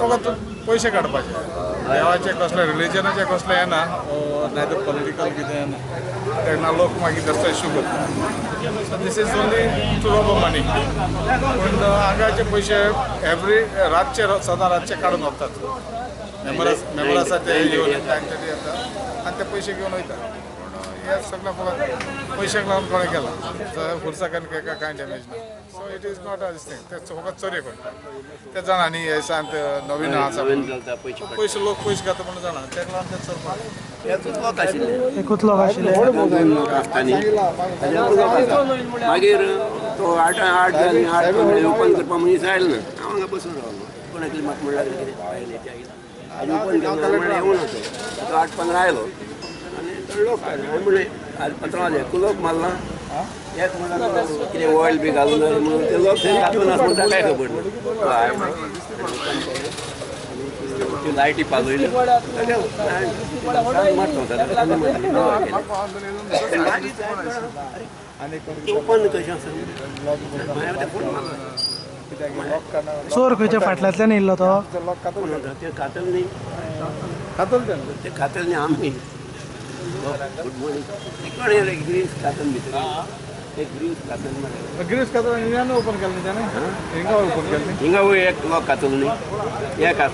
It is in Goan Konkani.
फकत पयशे काडपाचे देवाचे कसले रिलिजनाचे कसले येना नाय तर पॉलिटिकल कितें येना तेन्ना लोक मागीर जास्त इश्यू करता. So this is only to rob money. पूण हांगाचे पयशे एवरी रातचे सदां रातचे काडून व्हरतात. मेंबर आसा ते येवन 9:30 येता आनी ते पयशे घेवन वयता. पूण हे सगळें फकत पयशाक लागून कोणें केलां खुर्साक आनी कांय डॅमेज ना. So it is not a this thing. ते फकत चोरये करता ते जाणा न्ही हे सांत नवीन आसा पयशे लोक पयशे खाता म्हणून जाणा तेका लागून ते चोरपाक. एकूच लोक आशिल्ले एकूच लोक आशिल्ले दोन लोक आसता न्ही मागीर तो 8 8 जाली 8 ओपन करपाक मनीस आयलो ना. हांव हांगा बसून रावलो कोण एकले म्हाका म्हणून लागले कितें आयले ते आयले आनी ओपन केलें म्हणल्यार येवना तो तो 8:15 आयलो आनी तो लोक आयलो. हांवें म्हणलें आज 15 एक लोक मारला एक म्हणल्यार कितें ऑयल बी घालून म्हणून ते लोक थंय घालून आसा म्हणून ताकाय खबर ना. त्यो लायटी पालयल्यो ओपन कशें आसा फोन मारला. चोर खंयच्या फाटल्यांतल्यान येयल्लो तो ते खातल न्ही ते खातल न्ही आमी गुड मॉर्निंग कोण ग्रीस खातल भितर एक ग्रीस खातल मरे ग्रीस खातल हिंगा ओपन केलें न्ही ताणें हिंगा ओपन केलें हिंगा एक लोक खातल न्ही एक आसा.